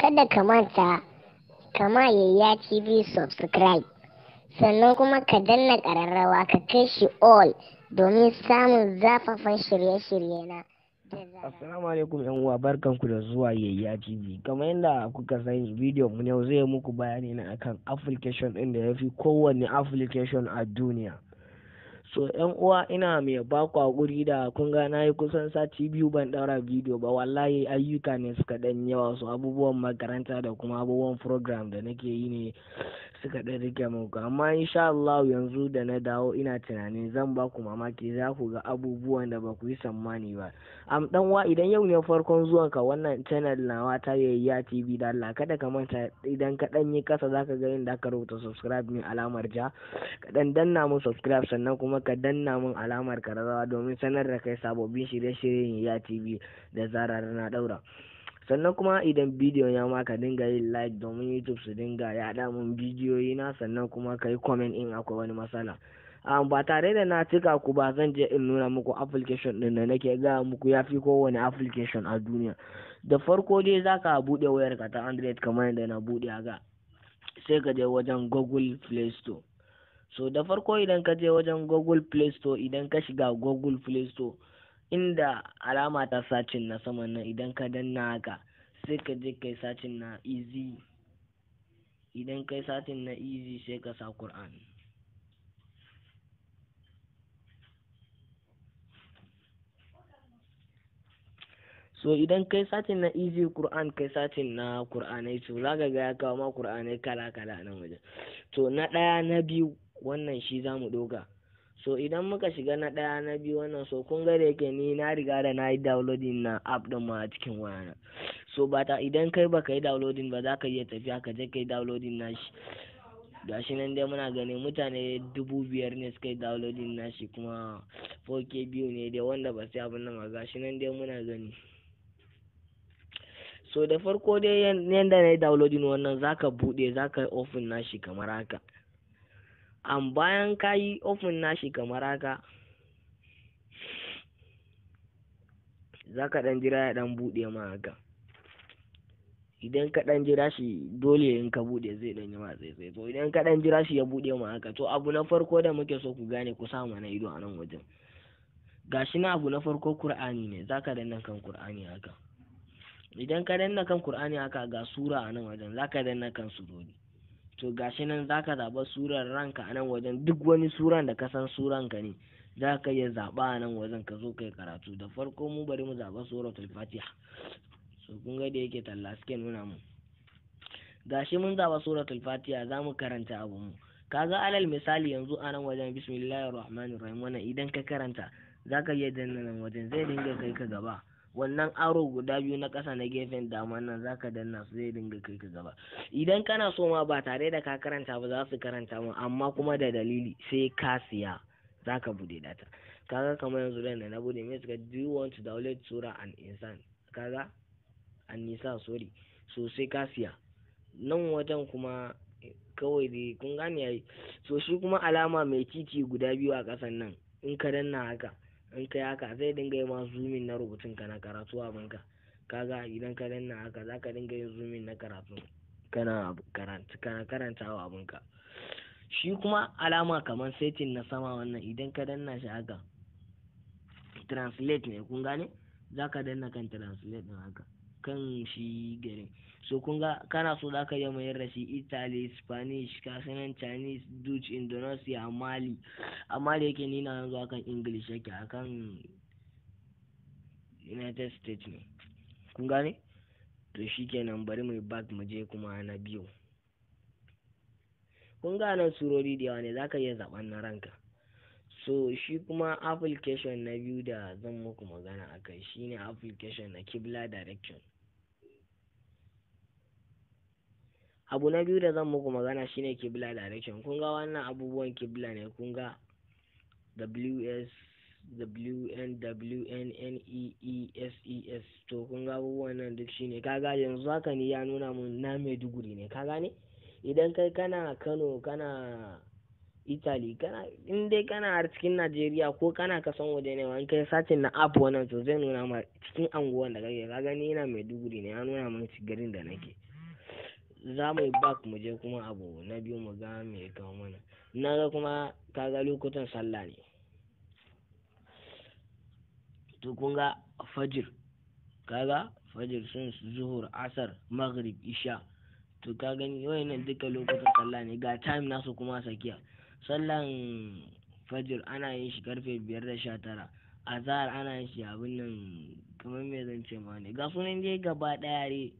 Kada ka manta kama Yayya TV subscribe, sannan kuma ka danna ƙararrawa ka kai shi all domin samun zafafan shirye-shirye na. Assalamu alaikum yan uwa, barkanku da zuwa Yayya TV. Kamar yadda kuka sani, bidiyon mu yau zai muku bayani ne akan application ɗin da ya fi kowanne application a duniya. So yan uwa, ina mai baku hakuri da kun ga na yi kusan sati 2 ban ɗaura bidiyo ba. Wallahi ayyuka ne suka ɗan yawa, su abubuwan makaranta da kuma abubuwan program da nake yi ne suka ɗan rike muku. Amma insha Allah yanzu da na dawo, ina tunanin zan ba ku mamaki, za ku ga abubuwan da ba ku yi tsammani ba. Am dan uwa, idan yau ne farkon zuwan ka wannan channel nawa ta Yayya TV, da Allah kada ka manta, idan ka ɗan yi kasa zaka ga inda aka rubuta subscribe mai alamar ja, ka ɗan danna mun subscribe, sannan kuma ka danna mun alamar kararrawa domin sanar da kai sababbin shirye-shiryen Yayya TV da zarar na ɗaura. Sannan kuma idan bidiyon ya ma, ka dinga yin like domin YouTube su dinga yaɗa mun bidiyoyi na, sannan kuma ka yi comment in akwai wani matsala. Ba tare da na cika ku ba, zan je in nuna muku application ɗin da nake gaya muku ya fi kowane application a duniya. Da farko dai za ka buɗe wayarka ta Android kamar yadda na buɗe haka, sai ka je wajen Google Play Store. So da farko idan ka je wajen Google Play Store, idan ka shiga Google Play Store, inda alama ta searching na saman nan, idan ka danna haka, sai ka je kai searching na Easy. Idan kai searching na Easy, sai ka sa Quran. So idan kai searching na Easy Quran, kai searching na Qur'anai, to zaka ga ya kawo ma Qur'anai kala kala nan wajen. To na ɗaya, na biyu, wannan shi zamu ɗauka. So idan muka shiga na ɗaya, na biyu, wannan, so kun ga da yake ni na riga da na yi downloading na app ɗin ma a cikin wayana. So ba ta idan kai baka yi downloading ba, za ka iya tafiya ka je kai downloading nashi. Gashi nan dai muna gani, mutane 5,000 ne suka yi downloading nashi, kuma 4K biyu ne dai wanda ba sai abin nan ba. Gashi nan dai muna gani. So da farko dai, yanda na yi downloading wannan, zaka buɗe, zaka yi open nashi kamar haka. An bayan ka yi open nashi kamar haka, zaka ɗan jira ya ɗan buɗe ma haka. Idan ka ɗan jira shi, dole in ka buɗe zai ɗan yi ma tsaye. To idan ka ɗan jira shi ya buɗe ma haka, to abu na farko da muke so ku gane, ku sa mana ido a nan wajen. Gashi na, abu na farko Kur'ani ne. Zaka danna kan Kur'ani haka. Idan ka danna kan Kur'ani haka, ga sura a nan wajen, zaka danna kan surori. To gashi nan, zaka zaɓa surar ranka a nan wajen. Duk wani suran da ka san suran ka ne, za ka iya zaɓa a nan wajen ka zo kai karatu. Da farko mu bari mu zaɓa Suratul Fatiha. So kun ga da yake talla suke nuna mu. Gashi mun zaɓa Suratul Fatiha, za mu karanta abu mu. Kaga alal misali yanzu a nan wajen, bismillahir rahmanir rahim, wannan idan ka karanta, za ka iya danna nan wajen, zai dinga kai ka gaba. Wannan arrow guda biyu na ƙasa na gefen daman nan, zaka danna su, zai dinga kai ka gaba. Idan kana so ma, ba tare da ka karanta ba, za su karanta ma, amma kuma da dalili sai ka siya, zaka bude data. Kaga kamar yanzu da na bude mai, suka "Do you want to download Sura and Insan?" Kaga An-Nisa, sorry. So sai ka siya. Nan wajen kuma kawai dai kun gane yayi. So shi kuma alama mai titi guda biyu a ƙasan nan, in ka danna haka, in kai haka, zai dinga yi ma zooming na rubutun ka na karatu abinka. Kaga idan ka danna haka, za ka dinga yin zooming na karatu kana karanta, kana karantawa abinka. Shi kuma alama kamar setting na sama wannan, idan ka danna shi haka, translate ne, kun gane? Za ka danna kan translate din haka, kan shi garin. So kun ga kana so, za ka iya mayar da shi Italy, Spanish, kasunan Chinese, Dutch, Indonesia, Mali. Amma da yake ni na yanzu akan English yake, akan United States ne, kun gane? To shikenan, bari mu back mu je kuma na biyu. Kun ga nan surori da yawa ne, za ka iya zaɓen na ranka. So shi kuma application na biyu da zan muku magana akai shine application na Kibla Direction. Abu na biyu da zan muku magana shine Kibla Direction. Kun ga wannan abubuwan kibla ne. Kun ga W S W N W N N E E S E S. To kun ga abubuwan nan duk shine. Kaga yanzu haka ni ya nuna mun na Maiduguri ne, ka gane? Idan kai kana Kano, kana Italy, kana in dai kana har cikin Najeriya ko kana kasan waje ne, in kai searching na app wannan, to zai nuna ma cikin anguwan da kake. Ka gani, ina Maiduguri ne, ya nuna min garin da nake. Za mu yi back, mu je kuma abu na biyu, mu ga me ya kawo mana. Na ga kuma kaga lokutan sallah ne. To kun ga fajir, kaga fajir sun zuhur, asar, maghrib, isha. To ka gani, wayannan duka lokutan sallah ne, ga time nasu kuma sakiya. Sallan fajir ana yin shi karfe 5:19. Azhar ana yin shi abin nan, kamar me zan ce ma ne, ga sunan dai gaba daya dai.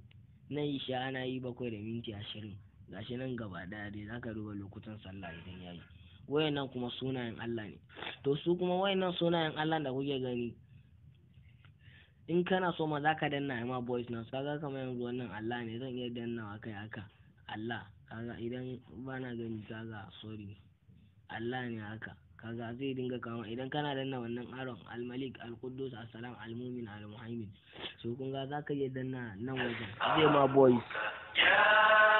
Na isha ana yi 7:20. Gashi nan gaba daya dai, zaka duba lokutan sallah idan yayi. Wayannan kuma sunayen Allah ne. To su kuma wayannan sunayen Allah da kuke gani, in kana so ma zaka danna ma voice na. Kaga kamar yanzu wannan Allah ne, zan iya dannawa kai haka, Allah. Kaga idan bana gani, kaga, sorry, Allah ne haka. Kaga zai dinga kawo idan kana danna wannan aron: Al-Malik, Al-Quddus, Assalam, Al-Mumin, Al-Muhaimin. So kun ga zaka iya danna nan wajen, zai ma voice. يا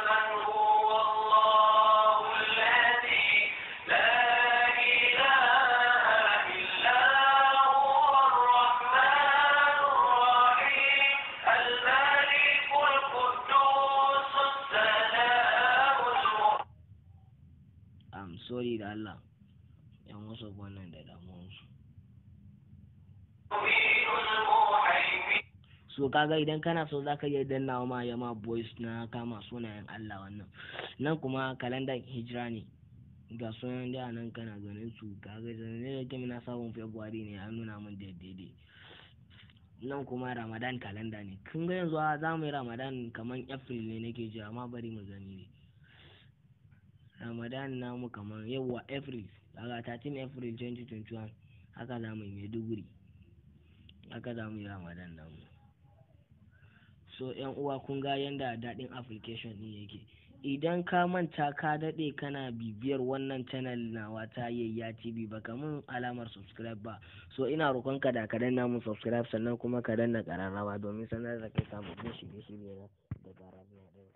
من هو الله الذي لا إله إلا هو الرحمن الرحيم الملك القدوس السلام المؤمن. I'm sorry da Allah, yan wasu wannan da damuwansu. المهيمن. So kaga idan kana so zaka iya dannawa ma ya ma voice na kama sunayen Allah. Wannan nan kuma kalandar hijira ne, ga sunan da nan kana ganin su. Kaga sanin da kimi na sabon February ne, ya nuna min daidai. Nan kuma Ramadan kalanda ne. Kun ga yanzu za mu yi Ramadan kaman April ne nake ji, amma bari mu gani ne Ramadan namu kaman yawwa April. Kaga 13 April 2021, haka za mu yi Maiduguri, haka za mu yi Ramadan namu. So yan uwa, kun ga yanda daɗin application ɗin yake. Idan ka manta ka daɗe kana bibiyar wannan channel nawa ta Yayya TV, ba ka mun alamar subscribe ba, so ina roƙonka da ka danna mun subscribe, sannan kuma ka danna ƙararrawa domin sanar da kai sababbin shirye-shirye na da zarar na ɗaura.